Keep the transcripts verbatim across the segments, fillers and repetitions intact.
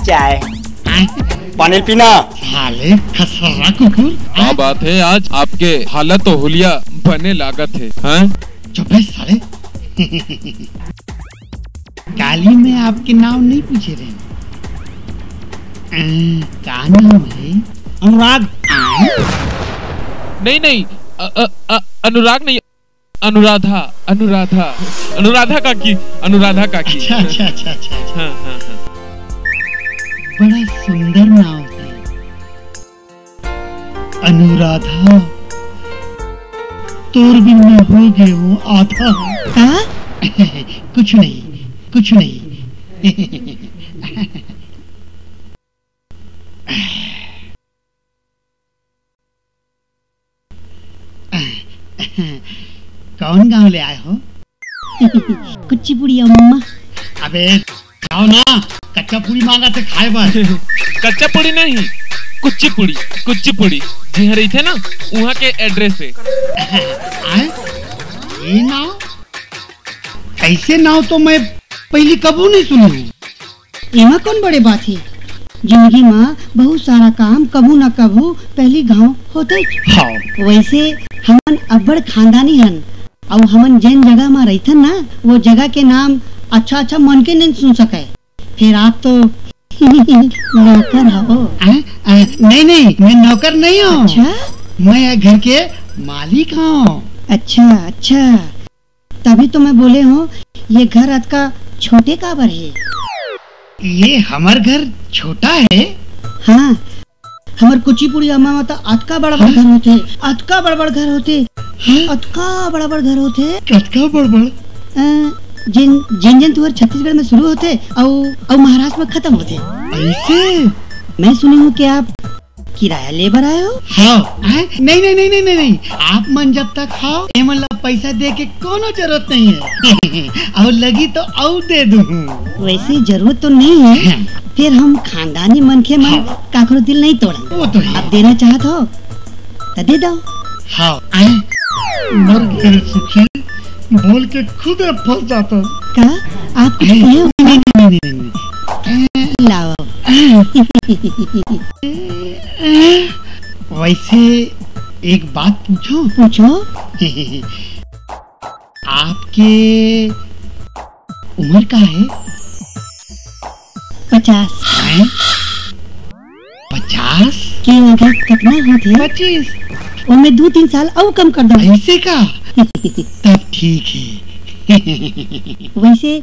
चाय। पानी पीना। साले खसरा कुकुर। का बात है, आज आपके हालत तो हुलिया बने लागत है, हैं? चुप है साले। काली में आपके नाव नहीं पूछे रहे। अं, का नाव है? अनुराग। आ? नहीं, नहीं, अ, अ, अ, अनुराग नहीं, अनुराधा, अनुराधा, अनुराधा काकी, अनुराधा काकी। अच्छा, अच्छा, अच्छा, अच्छा, अच्छा। हाँ, हाँ, हाँ। बड़ा सुंदर नाव है। अनुराधा, तोर बिन मैं हो गे हों आधा। का? कुछ नहीं, कुछ नहीं। कौन गांव ले आए हो? कुचिपुड़ी अम्मा। अबे जाओ ना, कच्चा पूड़ी मांगा थे खाए बर। कच्चा पूड़ी नहीं, कुचिपुड़ी, कुचिपुड़ी। जिहां रहिथे ना, उहां के एड्रेस है। आए? ये नाव? ऐसे नाव तो मैं पहली कबू नहीं सुनी हूँ। एमा कौन बड़े बात हे? जिंदगी म बहुत सारा काम कभू न कभू पहली घाव होथे। हाँ। वैसे हमन अब्बड़ खानदानी हन, अउ हमन जेन जगह म रहिथन ना, वो जगह के नाम अच्छा अच्छा मन के नइ सुन सकय। फिर आप तो नौकर हवो। आ, आ, नहीं नहीं, मैं नौकर नहीं हूँ। अच्छा? मैं ये घर के मालिक हूँ। अच्छा अच्छा, तभी तो मैं बोले हूँ, ये घर अतका छोटे काबर हे? ये हमर घर छोटा है? हाँ, हमर कुचिपुड़ी अम्मा म त अतका बड़ बड़ हाँ? घर होथे, अतका बड़ बड़ घर होथे, हाँ? अतका बड़ बड़ घर होथे। कतका बड़ बड़? अ, जेन जेन जेन तुहर छत्तीसगढ़ में शुरू होथे, अउ अउ महाराष्ट्र में खत्म होथे। ऐसे? मैं सुनी हूँ कि आप किराया ले बर आए हो? हाँ। हैं? नहीं नहीं नहीं नहीं नहीं नहीं, आप मन जब तक हव, एमन ला पैसा दे के कोनो जरूरत नहीं है। अउ लगी तो अउ दे दूँ। वैसे जरूरत तो नहीं है, हाँ। फिर हम खानदानी मनखे मन हाँ। काकरो दिल नहीं तोड़न। वो तो है। आप देना चाहत हो तो दे दो। हाँ। हैं? मर गए रे सुखी, बोल के खुदे फंस जाता। का? आप कुछ नहीं, कहे हो? नहीं, नहीं, नहीं, नहीं, नहीं। लाओ। वैसे एक बात पूछो? पूछो। आपके उम्र का है? पचास। हैं? पचास? के अगर कतना होत हे? पच्चीस। ओमे दू तीन साल अउ कम कर दो। ऐसे का? तब ठीक है। वैसे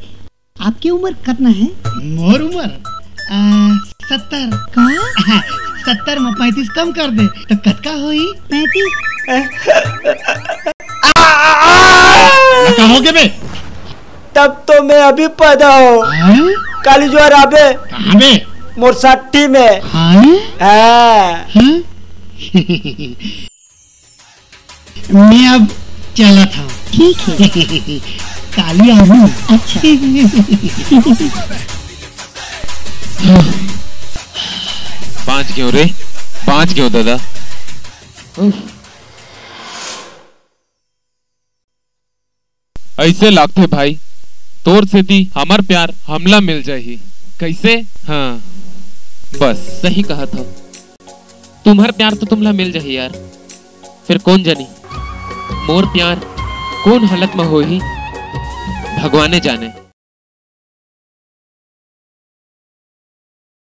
आपके उम्र कतना है? मोर उम्र, आ, सत्तर। का? सत्तर में पैंतीस कम कर दे, तो कतका होई? पैंतीस। का हो गे बे? तब तो मैं अभी पैदा हो। हाँ? काली जुआर आबे। कहाँ बे? मोर साठी में। हाँ? हाँ। हाँ? मैं अब चलत हूँ। ठीक है। काली आहूँ। अच्छा। बाँच गेंव रे, बाँच गेंव दादा। उफ। ऐसे लागथे भाई, तोर सेती हमर प्यार हमला मिल जाही। कैसे? हाँ, बस। सही कहत हव। तुम्हर प्यार तो तुमला मिल जाही यार। फिर कौन जानी मोर प्यार कौन हालत म होही, भगवाने जाने।